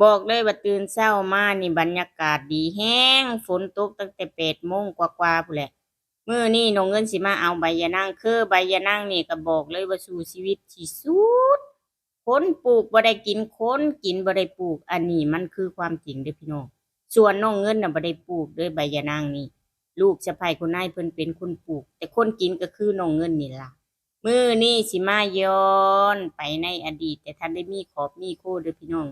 ບອກເລີຍວ່າຕື່ນເຊົ້າມານີ້ບັນຍາກາດດີແຮງ, ຝົນຕົກຕັ້ງແຕ່ແປດໂມງກວ່າໆພຸ້ນແຫຼະ. ມື້ນີ້ນ້ອງເງິນຊິມາເອົາໃບຢານາງ, ຄືໃບຢານາງນີ້ກໍບອກເລີຍວ່າສູ້ຊີວິດທີ່ສຸດ. ຄົນປູກບໍ່ໄດ້ກິນ, ຄົນກິນບໍ່ໄດ້ປູກ, ອັນນີ້ມັນຄືຄວາມຈິງເດີ້ພີ່ນ້ອງ. ສວນນ້ອງເງິນນະບໍ່ໄດ້ປູກເດີ້ໃບຢານາງນີ້, ລູກສະໃພ້ຄຸນນາຍເພິ່ນເປັນຄົນປູກ, ແຕ່ຄົນກິນກໍຄືນ້ອງເງິນນີ້ລະ. ມື້ນີ້ຊິມາຍ້ອນໄປໃນອະດີດ ແຕ່ທັນໄດ້ມີຄອບມີຄົວເດີ້ພີ່ນ້ອງ.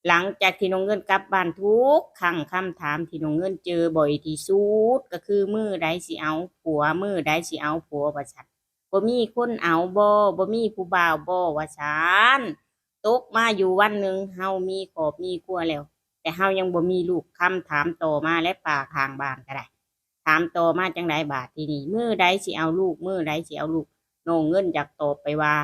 ຫຼັງຈາກທີ່ນ້ອງເງິນກັບບ້ານທຸກຄັ້ງ, ຄຳຖາມທີ່ນ້ອງເງິນເຈີບ່ອຍທີ່ສຸດກໍຄື ມື້ໃດຊິເອົາຜົວ, ມື້ໃດຊິເອົາຜົວ ວ່າຊັ້ນ. ບໍ່ມີຄົນເອົາບໍ່? ບໍ່ມີຜູ້ບ່າວບໍ່? ວ່າຊັ້ນ. ຕົກມາຢູ່ວັນໜຶ່ງ ເຮົາມີຄອບມີຄົວແລ້ວ, ແຕ່ເຮົາຍັງບໍ່ມີລູກ. ຄຳຖາມຕໍ່ມາແລະ ປາຂ້າງບ້ານກໍໄດ້ ຖາມຕໍ່ມາຈັ່ງໃດບາດທີນີ້? ມື້ໃດຊິເອົາລູກ? ມື້ໃດຊິເອົາລູກ? ນ້ອງເງິນຢາກຕອບໄປວ່າ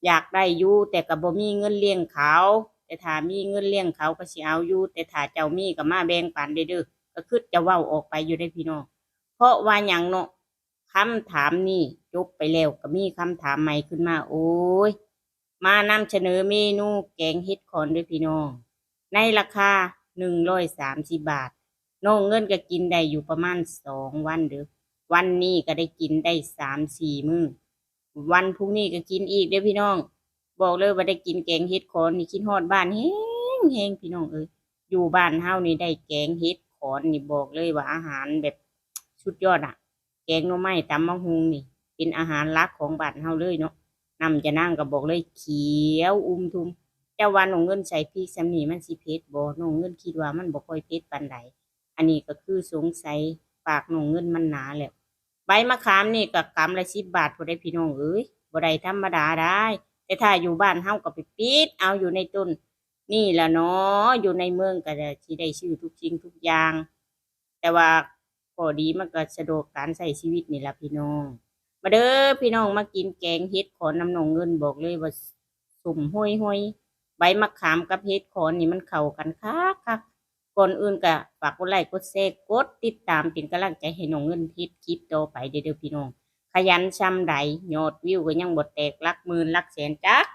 ຢາກໄດ້ຢູ່, ແຕ່ກໍບໍ່ມີເງິນລ້ຽງເຂົາ. ແຕ່ຖ້າມີເງິນລ້ຽງເຂົາກໍຊິເອົາຢູ່, ແຕ່ຖ້າເຈົ້າມີກໍມາແບ່ງປັນເດີ້. ກໍຄິດຈະເວົ້າອອກໄປຢູ່ເດ້ພີ່ນ້ອງ. ເພາະວ່າຫຍັງເນາະ? ຄຳຖາມນີ້ຈົບໄປແລ້ວ ກໍມີຄຳຖາມໃໝ່ຂຶ້ນມາ. ໂອ້ຍ ມານຳສະເໜີເມນູແກງເຫັດຂອນເດີ້ພີ່ນ້ອງ, ໃນລາຄາໜຶ່ງຮ້ອຍສາມສິບບາດ. ນ້ອງເງິນກໍກິນໄດ້ຢູ່ປະມານສອງວັນເດີ້. ວັນນີ້ກໍໄດ້ກິນໄດ້ສາມສີ່ມື້, ວັນພຸ່ງນີ້ກໍກິນອີກເດີ້ພີ່ນ້ອງ. ບອກເລີຍວ່າໄດ້ກິນແກງເຫັດຂອນນີ້ ຄິດຮອດບ້ານແຮງໆ ພີ່ນ້ອງເອີຍ. ຢູ່ບ້ານເຮົານີ້ໄດ້ແກງເຫັດຂອນນີ້ ບອກເລີຍວ່າອາຫານແບບສຸດຍອດອະ. ແກງໜໍ່ໄມ້ ຕຳບັກຫຸ່ງນີ້ ເປັນອາຫານຫຼັກຂອງບ້ານເຮົາເລີຍເນາະ. ນ້ຳຢານາງກໍບອກເລີຍຂຽວອຸ່ມທຸ່ມ. ເຈົ້າວ່ານ້ອງເງິນໃສ່ພິກສ່ຳນີ້ມັນຊິເຜັດບໍ່? ນ້ອງເງິນຄິດວ່າມັນບໍ່ຄ່ອຍເຜັດປານໃດ. ອັນນີ້ກໍຄືສົງໄສປາກນ້ອງເງິນມັນໜາແລ້ວ. ໃບມະຂາມນີ້ກໍກຳລະສິບບາດພຸ້ນເດ້ພີ່ນ້ອງເອີຍ, ບໍ່ໄດ້ທຳມະດາດາຍ. ແຕ່ຖ້າຢູ່ບ້ານເຮົາກໍໄປປິດເອົາຢູ່ໃນຕົ້ນນີ້ລະເນາະ, ຢູ່ໃນເມືອງກໍຊິໄດ້ຊື້ທຸກສິ່ງທຸກຢ່າງ. ແຕ່ວ່າຂໍ້ດີມັນກໍສະດວກການໃຊ້ຊີວິດນີ້ລະພີ່ນ້ອງ. ມາເດີ້ພີ່ນ້ອງ ມາກິນແກງເຫັດຂອນນຳນ້ອງເງິນ, ບອກເລີຍວ່າສົ້ມໂຮຍໆ. ໃບມະຂາມກັບເຫັດຂອນນີ້ມັນເຂົ້າກັນຄັກໆ. ກ່ອນອື່ນກໍຝາກກົດໄລ້ ກົດແຊ ກົດຕິດຕາມເປັນກຳລັງໃຈໃຫ້ນ້ອງເງິນເຮັດຄລິບຕໍ່ໄປເດີ້ ເດີ້ພີ່ນ້ອງ. ຂະຫຍັນຊ່ຳໃດ ຍອດວິວກໍຍັງບໍ່ແຕກຫຼັກໝື່ນຫຼັກແສນຈັກ